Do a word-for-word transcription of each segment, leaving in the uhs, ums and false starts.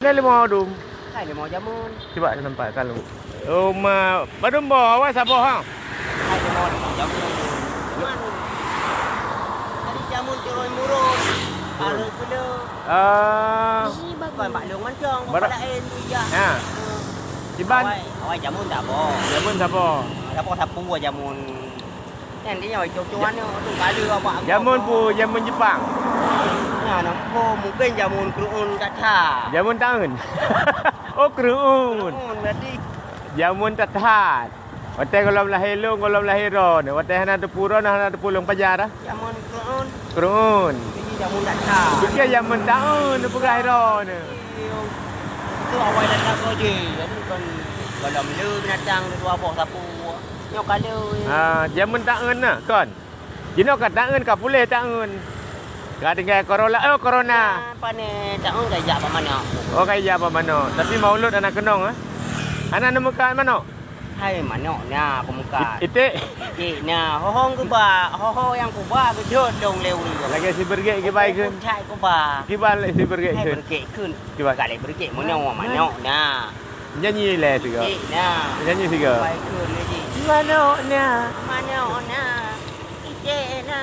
Nyan leumo dum. Hai leumo jameun. Cuba nampak kalau. Oh, ma, badum boh, awai saboh ha. Hai leumo jameun. Cuman dari jameun turun murun. Turun. Baru pula. Ah. Ini bagus. Bukan bak lôn mancong, Bara- bukan lain tu ya. Ha. Iban. Awai, awai jameun tak boh. Jameun saboh. Saboh sapu jameun. Nyan dia, cucu mana tu, kali awak. Jameun pu, jameun Jepang. Nyan, aku mungkin jameun keruun kat ha. Jameun taun. Oh, keruun. Keruun, berarti. Jameun tathat. Watèe gohlom lahé lôn, gohlom lahé droeneuh. Watèe hana teupeu droeneuh, hana teupeu lôn pajar, ah. Jameun keruun. Keruun. Ini jameun tathat. Bukan jameun taun, peugah droeneuh. Tu awai datang kau je. Jadi kan gohlom le binatang tu dua boh sapu. Nyoe ka lheueh. Ah, jameun taeun na, kon. Jinoe ka taeun, ka puléh taeun. Ka tinggai corona, oh, corona. Nah, pane taeun ka ijak bak manok. Oh, ka ijak bak manok. Tapi maulot hana keunong, eh. Hana neumeukat manok. Hai manok na peumeukat. It-, iték. Iték na. Hoho kuba, hoho nyang kuba geujot dong lé ureueng. Lagèe si Bergek kibai kheun. Kucai kuba. Kiban lé si Bergek kheun. Hai Bergek kheun. Kiban. Ka lé Bergek meunoe manok na. Nyanyi lé sigoe. Iték na. Nyanyi sigoe. Bai keu lé jih. Manok na. Manok na. Iték na.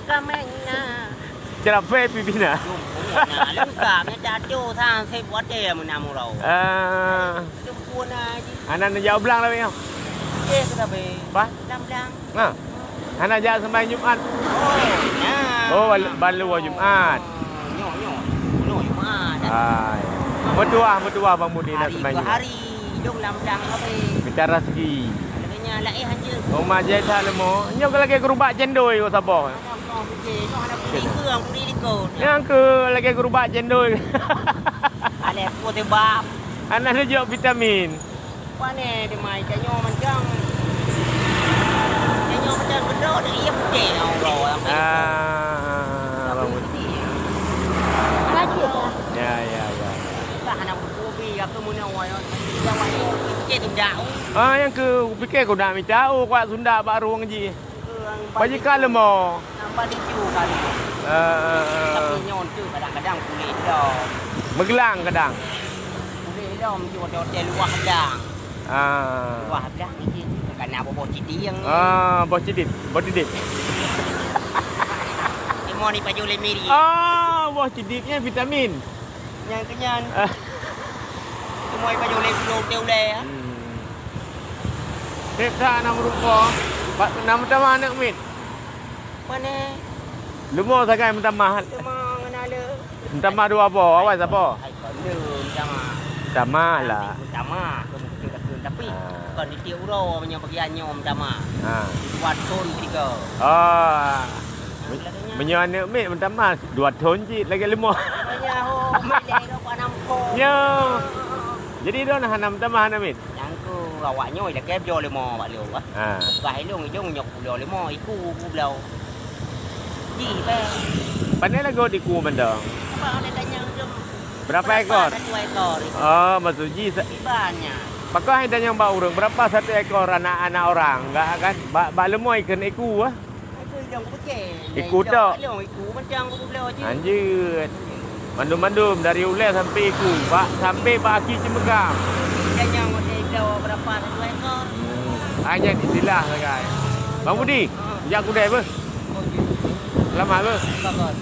Kaméng na. Ceramah pipi na. Jumpa na. Lengkap na caco sang sep watèe meunamuro. Ah. Jumpa na jih. Anak neujak u blang tapi nyoe. Iték tu tapi. Bah? Lam blang. Ha. Hana jak sembahyang Jumat. Oh, nyan. Oh, bal-, balu Jumat. Nyoe, nyoe. Nyoe Jumat. Hai. Meutuah, meutuah Bang Mudi nak sembahyang Jumat. Hari dong lam blang habéh. Mita rezeki. Lagèe nyan laén hanjeuet. Oma jai that leumo. Nyoe lagèe geurubak cendol kok saboh. Hana kong pike, kong hana pike, kong pike likot. Nyang keu lagèe geurubak cendol. Ada apa sebab? Hana neujok vitamin. Pane teuma ikan nyoe macam. Ikan nyoe macam gedok dak iya putih, ya Allah. Ah, abang putih. Laju ya? Ya, ya, ya. Tak hana kopi, apa muna awak. Dia awak ni fikir tu dak. Ah, nyang keu pikir ku nak mita, oh, kuat Sunda bak ruang ji. Bajika leumo. Nampak lucu kan. Ah, ah, ah. Tapi nyoe tu kadang-kadang kulit dah. Meugelang kadang. Kulit dah mesti hotel luah dah. Ah. Luah dah ni kan ada boh ciding. Ah, boh cidit, boh cidit. Semua ni paju lemiri. Ah, boh ciditnya vitamin. Nyang keunyan. Ah. Semua paju lemiri uleh ya. Hmm. Sép that na meurumpok, bak na meutamah aneuk miet. Pane? Leumo sagai meutamah. Leumo ngon ale. Meutamah dua boh, awai saboh? Hai, kon le meutamah. Meutamah lah. Meutamah, kon beutôi-beutôi. Tapi, ah, kon di tiep uroe meunyoe bagian nyoe meutamah. Ah. Dua thon tiga. Ah. Meunyoe aneuk miet meutamah dua thon cit lagèe leumo. Meunyoe ho, miet lé dua puluh enam thon. Nyo. Jadi, droeneuh hana meutamah aneuk miet? Nyang keu awak nyoe ilakèe bloe leumo bak lôn, ah. Ha. Bukan ilong, ilong nyok bloe leumo, iku ku bloe. Jih bèe. Pane lagot iku mantong? Apa ada tanya ilong? Berapa ekor? Satu ekor itu. Oh, maksud jih sa- Banyak. Pakon hai tanyong bak ureueng, berapa satu ekor anak-anak orang? Enggak kan? Bak, bak leumo ikheun iku, ah. Iku ilong pike. Iku tok. Ilong iku macam ku bloe je. Lanjut. Mandum-mandum dari ulèe sampai iku, bak, sampai bak aki ceumeugang. Jangan ada ikan berapa satu ekor. Hmm. Hanya istilah sagai. Bang Budi, ha, jak kudai beuh. Oh, iya. Selamat beuh. Selamat.